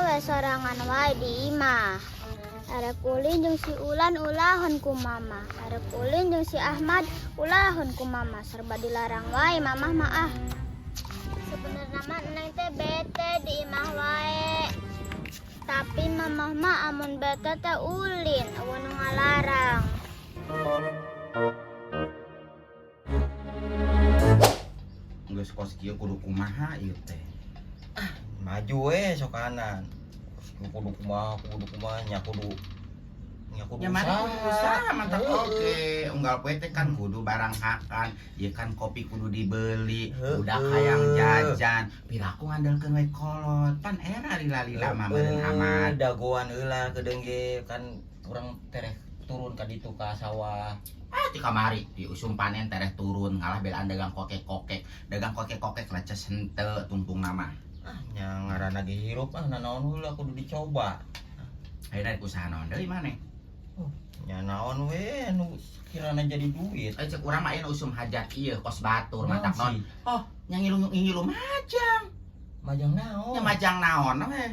we sorangan wae di imah. Arek ulin jeung si Ulan ulahon ku mama. Arek ulin jeung si Ahmad ulahon ku mama. Serba dilarang wae mamah mah ah. Sebenarnya mah Neng teh bete di imah wae. Tapi mamah mah amun bete teh ulin, euweuh nu ngalarang. Geus kos kieu kudu kumaha ieu teh? Maju we sok kanan. Kudu kumaha nya kudu nya kudu Ya mari kudu usaha mantap. Heeh. Oke, unggal poe teh kan kudu barang hakan, ieu kan kopi kudu dibeli, budak hayang jajan, piraku ngandelkeun we kolot, pan era lila-lila mah meureun aman. Dagoan heula kedeung ge kan urang tereh turun ka ditu ka sawah. Ah, ti kamari di usum panen tereh turun ngalah belaan dagang kokek-kokek, dagang kokek-kokek leces henteu tungtung nama. Ah, nya ngaranna ge hirup ah nanaon heula kudu dicoba. Ayeuna rek usaha naon deui maneh? Nya naon we nu kirana jadi duit. Eh, cek urang mah ayeuna usum hajat ieu kos batur Naon matak naon. sih? Oh, nya ngilu majang. Majang naon? Nya majang naon we?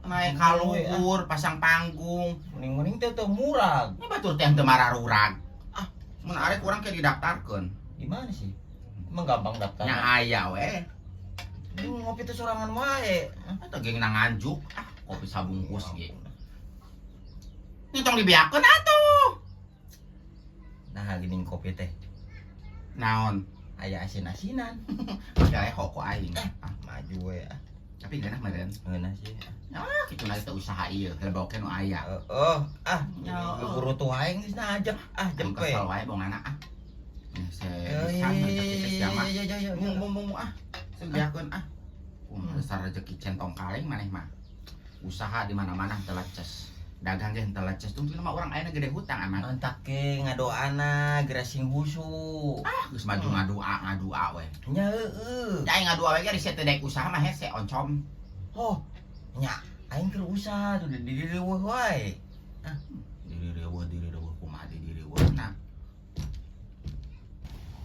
Naik ka luhur, pasang panggung. Mending-mending teh teu murag. Nya batur teh teu mararurag. Ah, mun arek urang ke didaftarkeun. Di mana sih? Emang gampang daftar. Nya aya we. Ini ngopi teh sorangan wae. Eta geng na nganjuk, ah kopi sabungkus ge. Nya tong dibeakeun atuh. Nah, gini kopi teh. Naon? Aya asin-asinan. Padahal kok aing. Ah, maju we ah. Tapi ngeunah meureun. Ngeunah sih. Ah, kitu na teh usaha ieu, lebokeun nu aya. Heeh, ah, Ya, guru tuh aing geus aja. Ah, Jam jempe. kesel wae bongana ah. Bisa rezeki teh sia mah. Ya. Mung mung mung ah. Sediakeun ah. Dasar rezeki centong kaleng maneh mah. Usaha di mana-mana teu leces. Dagang ge henteu leces. Tungtungna mah urang ayeuna gede hutang amat. Mantak ge ngadoana geura sing husu. Ah, geus maju ngadua ngadua we. Nya heueuh. Nya aing ngadua we ge riset teh daek usaha mah hese oncom. Oh, nya aing keur usaha tuh di diri wae. Ah, diri reueuh kumaha di diri reueuhna.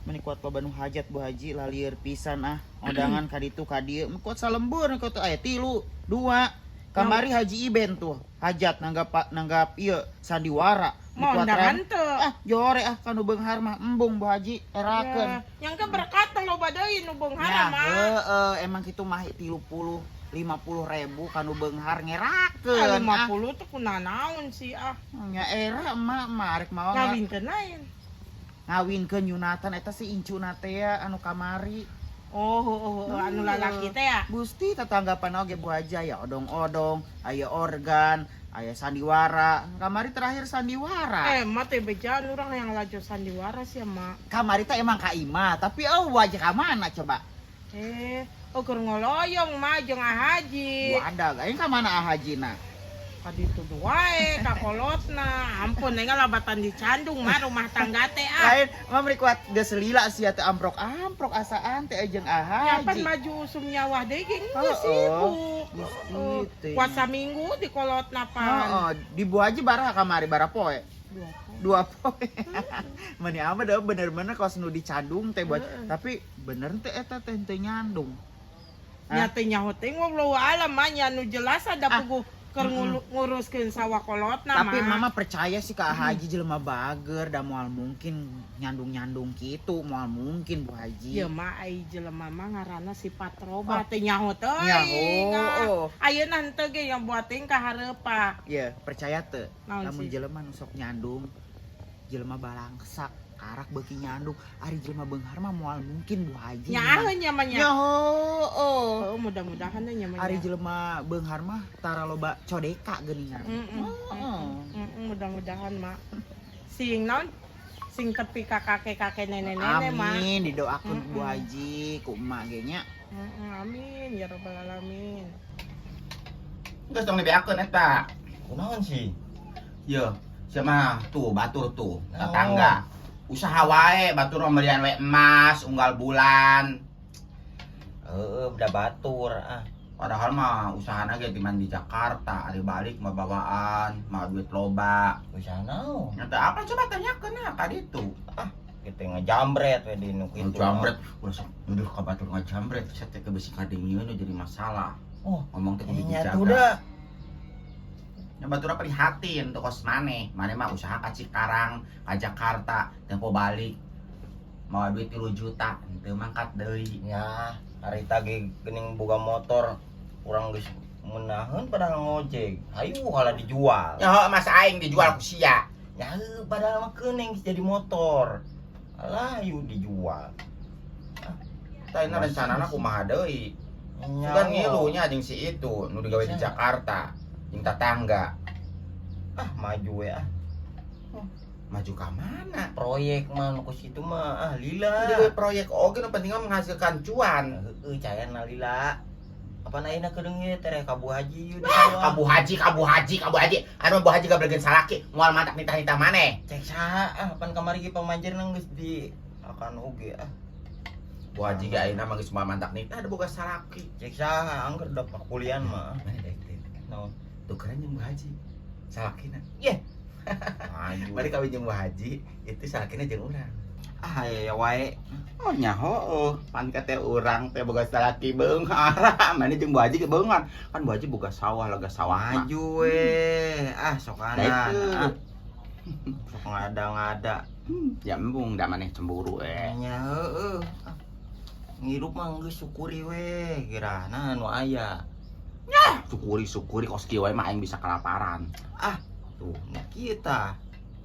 Meni kuat loba nu hajat Bu Haji lalieur pisan ah. Ondangan ka ditu ka dieu. Meni kuat salembur kuat aya 3, 2. Kamari Haji Iben tuh hajat nanggap nanggap ieu sandiwara. Mau undangan teu. Ah, jore ah kanu beunghar mah embung Bu Haji erakeun. Ya, yang ke berkat loba deui nu beunghar Ya, mah. heeh, emang kitu mah 30 50 ribu kanu beunghar ngerakeun. Ah, 50 tuh kunanaon sih ah. Nya era emak mah arek mawa ngawinkeun lain. Ngawinkeun Yunatan eta si incuna teh ya, anu kamari. Oh, oh, oh, anu lalaki teh ya. Gusti tetanggapan oge Bu Haji aya odong-odong, aya organ, aya sandiwara. Kamari terakhir sandiwara. Emak teh bejaan urang yang laju sandiwara sih emak. Kamari teh emang ka imah, tapi oh wajah ka mana coba? Oh keur ngoloyong mah jeung Haji. Wadah, aing ka mana Hajina? Ka ditu wae ka kolotna. Ampun aing labatan dicandung mah rumah tangga teh ah. Lain, mah meni kuat geus lila sia teh amprok-amprok asaan teh jeung Ya pan Haji. maju usum nyawah deui ge geus Heeh. sibuk. Gusti teh. Puasa minggu di kolotna pan. Heeh, di Bu Haji baraha kamari bara poe? 2 poe. Meni ama dah bener-bener kos nu dicandung teh buat. Tapi bener teh eta teh teu nyandung. Nya teh nyaho teh wallahu alam mah nya nu jelas ada puguh keur nguruskeun sawah kolotna Tapi mah. mama percaya sih ka Haji jelema bager da moal mungkin nyandung-nyandung kitu, moal mungkin Bu Haji. Ieu mah ai jelema mah ngaranna sifat roba teh nyaho teuing. Nyaho. Ayeuna henteu ge yang buat teuing ka hareupa. Iya, percaya teu. Naon Lamun sih? jelema nu sok nyandung, jelema balangsak, karak beuki nyandung, ari jelema beunghar mah moal mungkin Bu Haji. Nyaho nya mah nya. Nyaho. Oh, mudah-mudahan nya mah. Ari jelema beunghar mah tara loba codeka geuningan. Heeh. Mudah-mudahan mah. Sing naon sing tepi ka kakek-kakek nenek-nenek mah. Amin, didoakeun ku Bu Haji, ku emak ge nya. Amin ya rabbal alamin. Geus tong dibeakeun eta. Kunaon sih? Ye, sia mah tuh batur tuh tetangga. Usaha wae batur pembelian we emas unggal bulan. Heeh, udah batur ah. Padahal mah usahana ge timan di Jakarta, ari balik mah bawaan, mah duit loba. Usaha naon? Nya teh apa coba tanyakeun ah ka ditu. Ah, kita ngejambret we di nu kitu. Ngejambret, ulah sok nuduh ka batur ngejambret, saya teh ke besi kadengieun jadi masalah. Oh, Ngomong teh kudu nya dijaga. tuh dah. Nya batur prihatin teu kos maneh. Maneh mah usaha ka Cikarang, ka Jakarta, tempo balik. Mawa duit 3 juta, henteu mangkat deui. Ya, harita ge geuning boga motor urang geus meunaheun padahal ngojek. Hayu kalah dijual. Ya heuh masa aing dijual ku sia. Ya heuh, padahal mah keuning geus jadi motor. Alah, hayu dijual. Tah ini rencanana kumaha deui? Nya Sugan ngilu nya jeung si itu nu digawe di Jakarta, jeung tatangga. Ah, maju we ah. Maju ka mana? Proyek mah nu kos kitu mah ah lila. Digawe proyek oge nu penting mah menghasilkan cuan. Heeh, cayana lila. Apa ayeuna kedeung ieu tereh ka Bu Haji ieu di sawah. Ka Bu Haji, ka Bu Haji, ka Bu Haji. Anu Bu Haji gablegeun salaki, moal mantak nitah-nitah maneh. Cek saha ah, pan kamari ge pamanjerna geus di akan oge ah. Bu Haji ge ayeuna mah geus moal mantak nitah da boga salaki. Cek saha angger da pakulian mah. Mana daek teh? Naon? Tukeran jeung Bu Haji. Salakina. Maju. Mari kawin jeung Bu Haji, itu salakina jeung urang. Ah, aya wae. Oh nyaho, oh. Pan kate urang teh boga salaki beunghar. Mana jeung Bu Haji ge beunghar. Kan Bu Haji boga sawah lega sawah. Maju we. Ah, sokanan. Daek teu. Ah. Sok ngada-ngada. Ya embung da maneh cemburu eh. Nya heueuh. Ah. Ngirup mah geus syukuri we, kirana nu aya. Syukuri syukuri kos kieu wae mah aing bisa kelaparan. Tuh, nu kieu tah.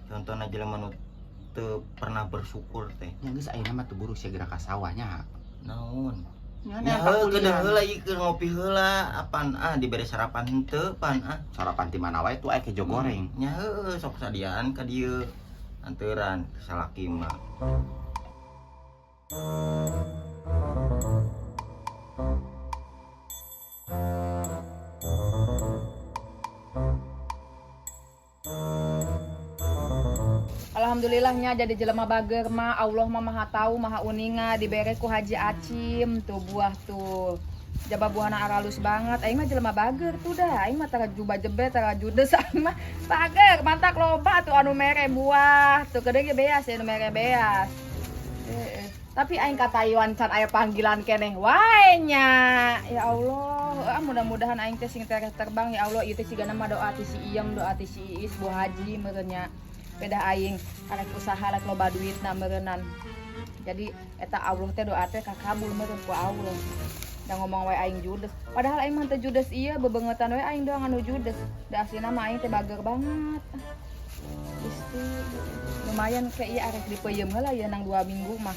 Contohna jelema nu teu pernah bersyukur teh. Nya geus ayeuna mah teu buru sia geura ka sawah nya. Naon? Nya Ya heuh kedah heula ieu keur ngopi heula, apan ah dibere sarapan henteu pan ah. Sarapan ti mana wae tuh aya kejo goreng. Nya heueuh sok sadiaan ka dieu. Anteran salaki mah. Alhamdulillahnya jadi jelema bager mah Allah mah maha tahu maha uninga dibere ku Haji Acim tuh buah tuh. Jaba buahna aralus banget. Aing mah jelema bager tuh dah. Aing mah tara juba jebe tara judes aing mah bager mantak loba tuh anu mere buah tuh gede ge beas ya anu mere beas. Tapi aing ka Taiwan can aya panggilan keneh wae nya. Ya Allah, mudah-mudahan aing teh sing tereh terbang ya Allah ieu teh sigana mah doa ti si Iyem, doa ti si Iis, Bu Haji meureun nya. Beda aing arek usaha rek loba duitna meureunnan. Jadi eta Allah teh doa teh kakabul meureun ku Allah. Da ngomong wae aing judes. Padahal aing mah teu judes ieu bebengetan wae aing doang anu judes. Da aslina mah aing teh bager banget. Gusti, lumayan kayak ieu arek dipeuyeum heula ya nang 2 minggu mah.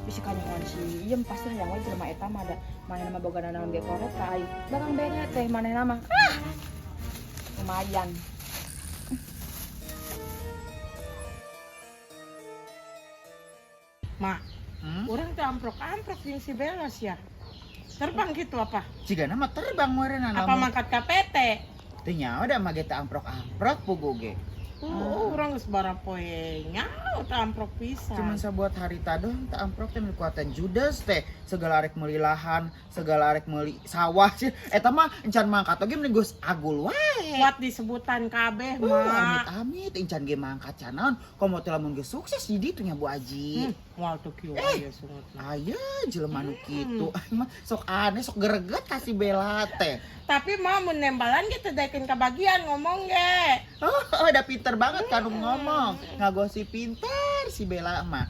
Bisa kanyahoan si Iyem pasti hayang wae jelema eta mah da manehna mah boga nanaon ge koret ka aing. Barang bere teh manehna mah. Ah! Lumayan. Mak, urang teh amprok-amprok jeung si Belos ya. Terbang gitu apa? Cigana mah terbang meureunna Apa mangkat ka PT? Teu nyaho da mah ge teh amprok-amprok pugu ge. Oh, urang geus barapoe nyaho teh amprok pisan. Cuman sabuat harita doang teh amprok teh kekuatan judes teh segala arek meuli lahan, segala arek meuli sawah sih. Eta mah encan mangkat oge mending geus agul wae. Kuat disebutan kabeh mah. Amit-amit encan ge mangkat canaon komo teh lamun geus sukses di ditu nya Bu Haji. Moal tuh kieu aya sungut. Aya jelema nu kitu. Mah sok aneh sok greget ka si Bella teh. Tapi mah mun nembalan ge teu daekeun kabagian ngomong ge. Oh, udah pinter banget kan ngomong. Ngagosip pinter si Bella mah.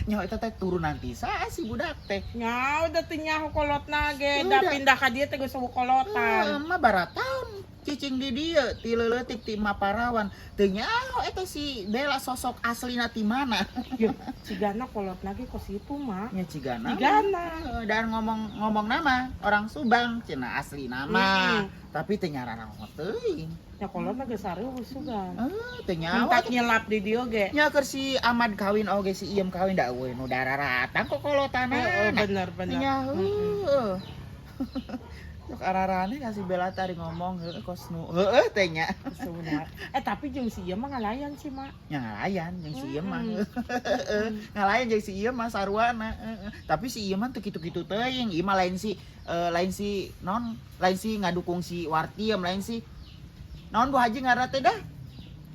Nyaho eta teh turunan ti saha si budak teh. Nya udah teu nyaho kolotna ge, da Udah. pindah ka dieu teh geus eueuh kolotan. Mah barataun cicing di dieu ti leuletik ti Ma Parawan. Teu nyaho eta si Bella sosok aslina ti mana. Yeuh, cigana kolotna ge kos itu mah. Nya cigana. Cigana. Dan ngomong-ngomong nama orang Subang cenah asli nama. Tapi teu nyarana teuing. Nya kolotna geus sareueuh sugan. Teu nyaho. Mentak nyelap di dieu ge. Nya keur si Ahmad kawin oge si Iem kawin da eueuh nu dararatang kok kolotana. Heeh, bener bener. Nya heueuh. Sok ararane ka si Bella tadi ngomong heueuh kos nu heueuh teh nya. Sebenarnya. Tapi jeung si ieu mah ngalayan sih, Mak. Nya ngalayan jeung si ieu mah. Ngalayan jeung si ieu mah saruana. Tapi si ieu mah teu kitu-kitu teuing. Ieu mah lain si lain si non, lain si ngadukung si Wartiem, lain si naon Bu Haji ngaranna teh dah?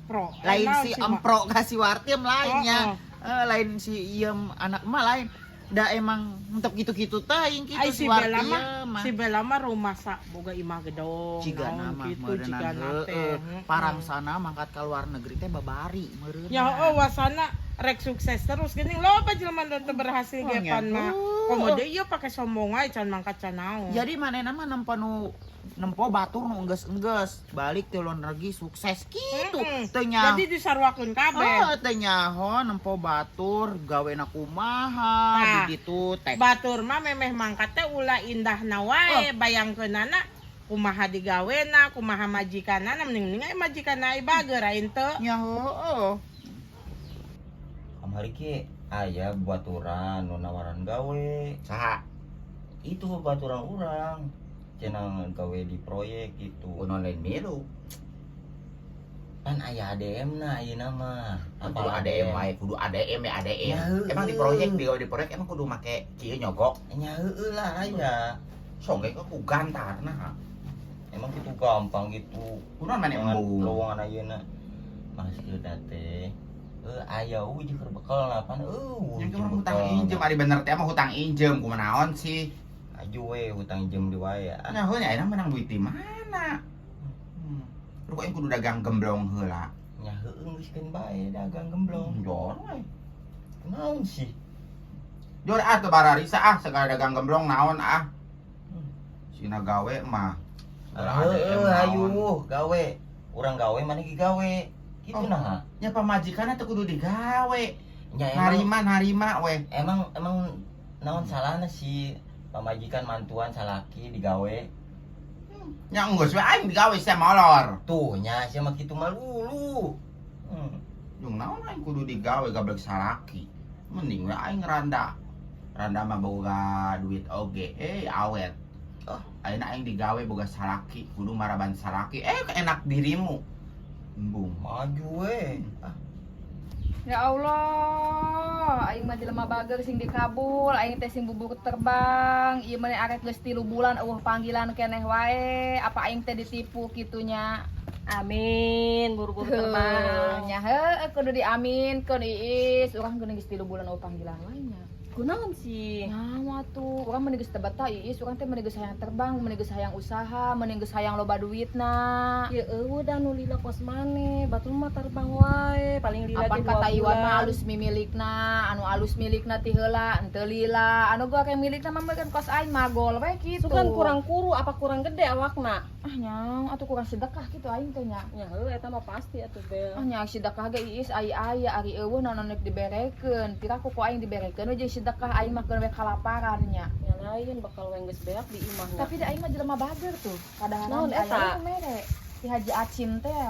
Pro. Lain Naon si sih, Mak? empro ka si Wartiem lainnya. Oh, Lain si iem anak emak lain. Da emang untuk gitu-gitu teuing kitu Ai si si Bella Wartia mah, mah. si Bella mah rumah sa boga imah gedong. Ciga naon nama gitu meureunana cigana teh. heueuh. Parangsana mangkat ka luar negeri teh babari meureunna. Ya oh wasana rek sukses terus geuning loba jelema nu teu berhasil Oh, ge nya. pan mah. Komo deui ieu pake sombong wae can mangkat can naon. Jadi manehna mah nempo nu nempo batur nu enggeus-enggeus, balik ti luar negeri sukses kitu. Teu nyaho. Jadi disaruakeun kabeh. Oh, teu nyaho nempo batur gawena kumaha Tah. di ditu teh. Batur mah memeh mangkat teh ulah indahna wae bayangkeunana kumaha digawena, kumaha majikanana mending mending majikanna ai bager aing teu. Nya heueuh. Kamari ki aya baturan nu nawaran gawe. Saha? Itu baturan urang. Cenah gawe di proyek gitu. Kuno lain milu. Pan aya ADM na ayeuna mah. Kudu ADM wae, kudu ADM ya ADM. Ya, heueuh. Emang di proyek, di gawe di proyek emang kudu make kieu nyogok. Nya heueuh lah aya. Sok ge ku gantarna. Emang gitu gampang gitu. Kunaon maneh Lowongan embung? lowongan ayeuna. Maksudna teh aya euy jeung keur bekel lah pan eueuh. Yang mah hutang injem ari bener teh mah hutang injem kumaha naon sih? Aju we hutang injem di wae ah. Nya heuh nya ayeuna menang duit di mana? Lu kok kudu dagang gemblong heula. Nya heueuh geus keun bae dagang gemblong. Jor we. Naon sih? Jor ah teu bararisa ah segala dagang gemblong naon ah. Sina gawe mah. Segala ADM Heueuh naon. hayu gawe. Urang gawe maneh ge gawe. Kitu Oh. naha. Nya pamajikanna teu kudu digawe. Nya emang Narima narima we. emang emang naon salahna sih pamajikan mantuan salaki digawe. Nya enggeus we aing digawe sia molor. Tuh nya sia mah kitu malulu. Yung naon aing kudu digawe gablek salaki. Mending we aing randa. Randa mah boga duit oge, awet. Oh. Ayeuna aing digawe boga salaki, kudu maraban salaki. Enak dirimu. Embung. Maju we. Ah, Ya Allah, aing mah jelema bager sing dikabul, aing teh sing bubur terbang. Ieu mah arek geus 3 bulan eueuh panggilan keneh wae, apa aing teh ditipu kitunya. Amin, buru-buru terbang. Nya heueuh kudu diaminkeun Iis, urang geuning geus 3 bulan eueuh panggilan wae nya. Kunaon sih? Nyawa tuh, urang meni geus teu betah Iis, urang teh meni geus hayang terbang, meni geus hayang usaha, meni geus hayang loba duitna. Ya eueuh da nu lila kos maneh, batur mah terbang wae, paling lila Apan ge 2 kata Iwan mah bulan. alus mimilikna, anu alus milikna ti heula, henteu lila. Anu gua kayak milikna mah meureun kos aing magol we kitu. Sugan kurang kuru apa kurang gede awakna? Ah nyang, atuh kurang sedekah kitu aing teh nya. Ya heueuh eta mah pasti atuh Bel. Ah nya sedekah ge Iis ai aya ari eueuh naon nek diberekeun. Piraku ku aing diberekeun we jeung sedekah aing mah keun we kalaparan nya. Ya lain bakal we geus beak di imahna. Tapi da aing mah jelema bager tuh. Kadaharan Naon aya eta? we mere. Si Haji Acim teh.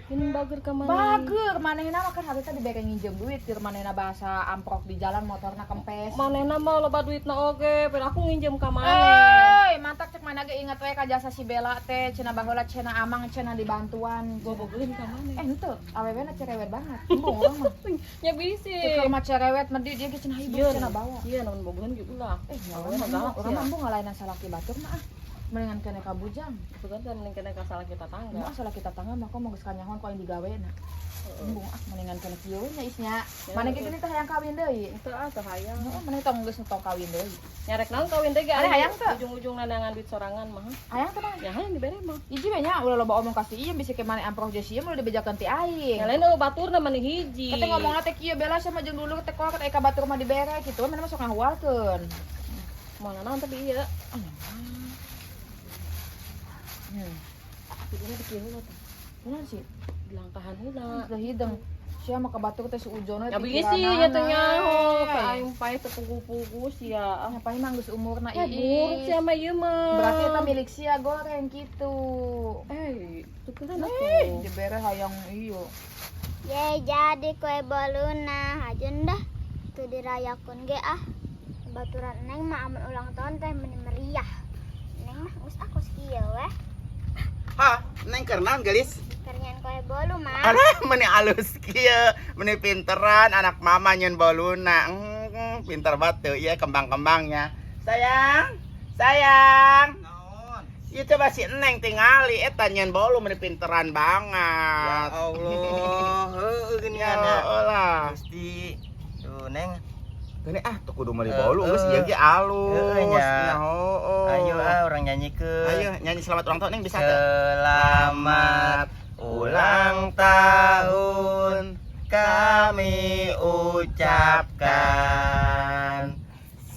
Ini bager ka maneh. Bager manehna mah kan harita dibere nginjem duit keur manehna bahasa amprok di jalan motorna kempes. Manehna mah loba duitna oge, per aku nginjem ka maneh. Eh, mantak cek mana ge inget we ka jasa si Bella teh cenah baheula cenah amang cenah dibantuan. Gobogeun ka maneh. Henteu, awewena cerewet banget. Embung urang mah. Nya bisi. Cek mah cerewet medi dia ge cenah ibu Iya, cenah bawa. Iya, naon bogohan ge ulah. Ya Awewe urang mah galak urang sia. mah embung ngalainan salaki batur mah ah. Mendingan kene ka bujang. Sugan teh mending kene ka salaki tatangga. Embung ah salaki tatangga mah komo geus kanyahoan ku aing digawena. Embung ah mendingan kene kieu nya isnya. Maneh ge geuning teh hayang kawin deui. Teu ah teu hayang. Heeh, maneh tong geus tong kawin deui. Nyarek naon kawin teh ge Maneh hayang teu? Ujung-ujung nanangan duit sorangan mah. Hayang teh mah. Ya hayang dibere mah. Hiji we nya ulah loba omong ka si ieu bisi ke maneh amprok jeung si ieu ulah dibejakeun ti aing. Ya lain eueuh baturna maneh hiji. Kata ngomongna teh kieu Bella sama jeung dulur teh kolot aya ka batur mah dibere kitu maneh mah sok ngahualkeun. Moal naon tapi ieu. Kuduna di kieu heula tah. Kunaon sih? Di langkahan heula. Teu hideng. Sia mah ka batur teh suujon we Ya bisi nya teh nyaho ka aing paeh teu pugu-pugu sia. Ah, paeh mah geus umurna Ya buruk Iis. sia mah ieu mah. Berarti eta milik sia goreng kitu. Tukeran atuh. Dibere hayang ieu. Ye jadi kue boluna hajun dah. Tuh dirayakeun ge ah. Baturan Neng mah amun ulang tahun teh meni meriah. Neng mah geus aku kieu weh. Hah, Neng keur naon geulis? Keur nyieun kue bolu mah. Alah, meni alus kieu, meni pinteran anak mama nyeun boluna. Pinter banget tuh, iya kembang-kembangnya. Sayang, sayang. Naon? Ieu coba si Neng tingali eta nyeun bolu meni pinteran Ya banget. Allah, heueuh Ya geuningan ya. Allah. Gusti. Tuh Neng. Gini ah tuh kudu meuli bolu geus ieu ge alus. Heeh nya. Nya heueuh. Ayo ah urang nyanyikeun. Ayo nyanyi selamat ulang tahun Neng bisa teu? Selamat ulang tahun kami ucapkan.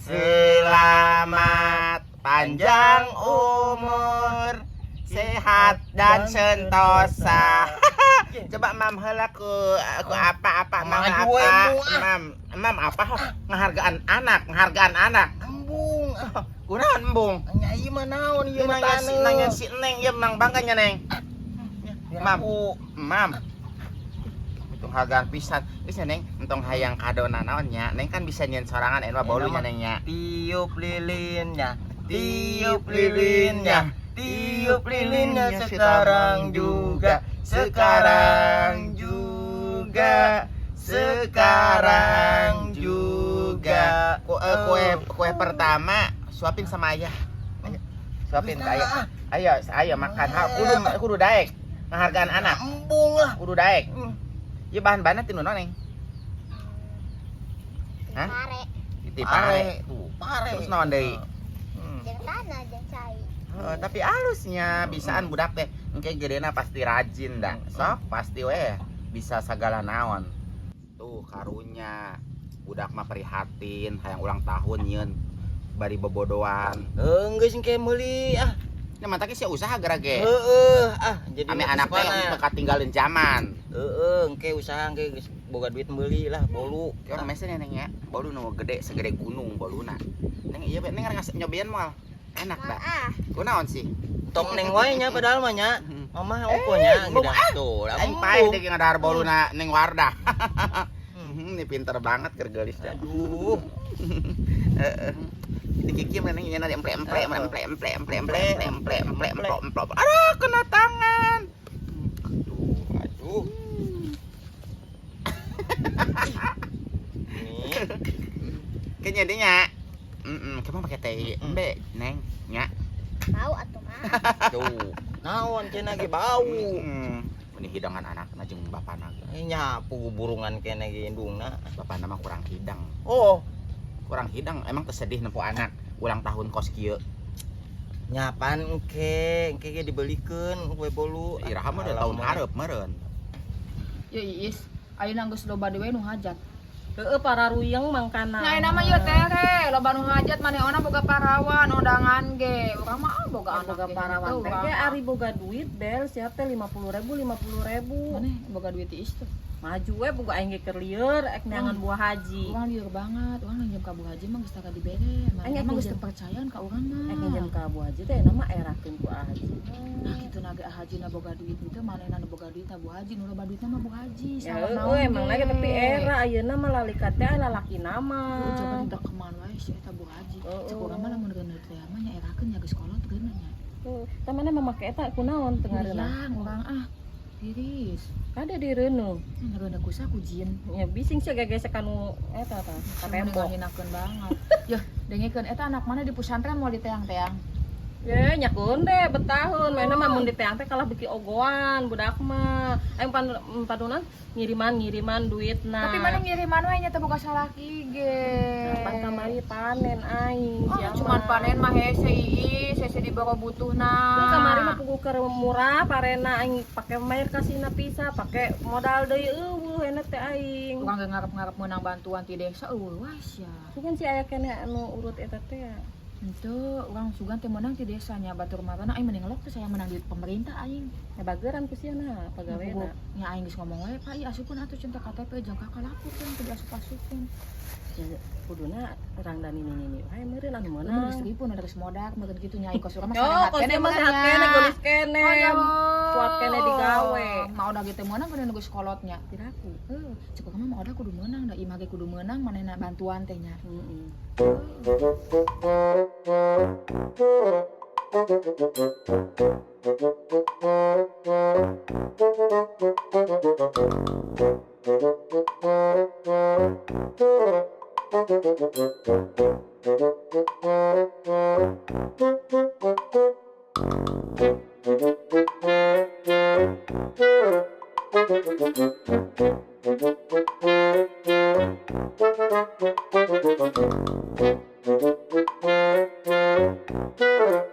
Selamat panjang umur, sehat dan sentosa. Coba mam heula ku apa-apa mam Maju apa? embung, ah. Mam, mam apa? Ngehargaan anak, ngehargaan anak. Embung. Kunaon embung? Nya ieu mah naon ieu mah Nanya si taneuh. nanya si Neng ieu menang bangga nya Neng. Mam, mam. Itu hargaan pisan. Geus nya Neng, entong hayang kado nanaon nya. Neng kan bisa nyieun sorangan eta mah bolunya Neng nya. Tiup lilinnya, tiup lilinnya, tiup lilinnya sekarang juga, sekarang juga, sekarang juga. Kue pertama suapin sama ayah. Ayo, suapin ke ayah. Ayo, ayo makan. Ha, kudu daek. Penghargaan anak. Embung lah. Kudu daek. Ieu bahan-bahanna ti nu naon, Neng? Hah? Pare, Ti pare. Tuh, pare. Terus naon deui? jeung tanah jeung cai. Heeh, tapi alusnya bisaan budak teh engke gedena pasti rajin dah. Sok pasti weh bisa segala naon. Tuh karunya budak mah prihatin hayang ulang tahun nyeun bari bobodoan. Heuh, geus engke meuli ah. Nya mata ge sia usaha geura ge. Heeh, ah jadi Ame anak teh ketinggalin zaman. Heeh, engke usaha engke geus boga duit meuli lah bolu. Ki orang mesen ya Neng ya. Bolu nu gede segede gunung boluna. Neng iya Neng ngas nyobian moal. Enak dah. Ah, Kunaon sih? Tong neng wae nya padahal mah nya. Mamah opo nya embung, gitu. Tuh, lah Aing paeh deui ngadahar boluna Neng Wardah. Ini pinter banget keur geulis dah. Aduh. Heeh. Dikiki mana nya nanti emple emple emple emple emple emple emple emple emple emple. Aduh, kena tangan. Aduh, aduh. Nih, Kayaknya dia nya. Heeh, kamu pakai teh embe, Neng, nya. bau atuh mah. tuh. Naon cenah ge bau. Ini hidangan anak jeung bapana. Nyapu burungan kene ge indungna. Bapana mah kurang hidang. Oh, Kurang hidang emang tersedih nempo anak ulang tahun kos kieu. nyapan engke, engke ge dibelikeun kue bolu. Iraha mah udah tahun hareup meureun. Ya Iis, ayeuna geus loba deui nu hajat. Heeh, para ruyeng mangkana. Nah, ayeuna mah ieu tere, loba nu hajat manehna boga parawan undangan ge. Urang mah ah, boga anak Boga ge. parawan Henteu teh urang ge mah. ari boga duit bel siap teh 50.000 50.000. Maneh boga duit Iis tuh. Maju we boga aing ge keur lieur ek neangan buah haji. Urang lieur banget, urang nginjem ka Bu Haji mah geus tara dibere. Aing Maneh mah geus nginjem. teu percayaan ka urang mah. Ek nginjem ka Bu Haji teh nama erakeun ku Haji. Nah kitu na ge Haji na boga duit teu manehna nu boga duit na Bu Haji, nu loba duitna mah Bu Haji. Ya Salah heueuh naon emang ge. lagi tapi era ayeuna mah lalika teh aya lalakina mah. Coba tidak keman wae si eta Bu Haji. Heeh. Cek urang mah lamun reuneuh teh mah nya erakeun nya geus kolot reuneuh nya. Tuh, tah maneh mah make eta kunaon teu ngareunah? Yang urang ah. Tiris. Kade direuneuh. Ngareuneuh ku saha ku jin. Ya bising sih gegesek kanu eta tah, ka tembok. Ngahinakeun banget. Yeuh, dengekeun eta anak mana di pesantren moal diteang-teang. Ye, nyakeun deh betahun. Mainna mah mun diteang teh kalah beuki ogoan budak mah. Aing padunan ngiriman-ngiriman duitna. Tapi mana ngiriman wae nya teh boga salaki ge. Pan kamari panen aing. Oh, sia cuman mah. panen mah hese iis, hese diboro butuhna. Mun kamari mah puguh keur murah parena aing pake mayar kasihna pisa, pake modal deui eueuh enak teh aing. Urang ge ngarep-ngarep meunang bantuan ti desa eueuh wae sia. Sugan si aya keneh anu urut eta teh ya. Henteu, urang sugan teh meunang ti desa nya batur marana aing mending ngelok teh saya meunang duit pemerintah aing. Ya bageran ku sia na pagawena. Nya aing geus ngomong wae, Pak, ieu asupkeun atuh cinta KTP jeung kakak lapor kan teu diasup-asupkeun. Ya kuduna urang dan ini ini wae meureun anu Mun meunang. geus ribu geus modar meureun kitu nya aing kos urang mah Yo, sarehat kos keneh mah sehat meureun keneh, nya. geulis keneh. Oh, ya. Kuat keneh digawe. Mau udah gitu meunang kudu geus kolotnya. Piraku. Heuh, cek urang mah mau udah kudu meunang da imah ge kudu meunang manehna bantuan teh nya. Heeh. Thank you. Thank you.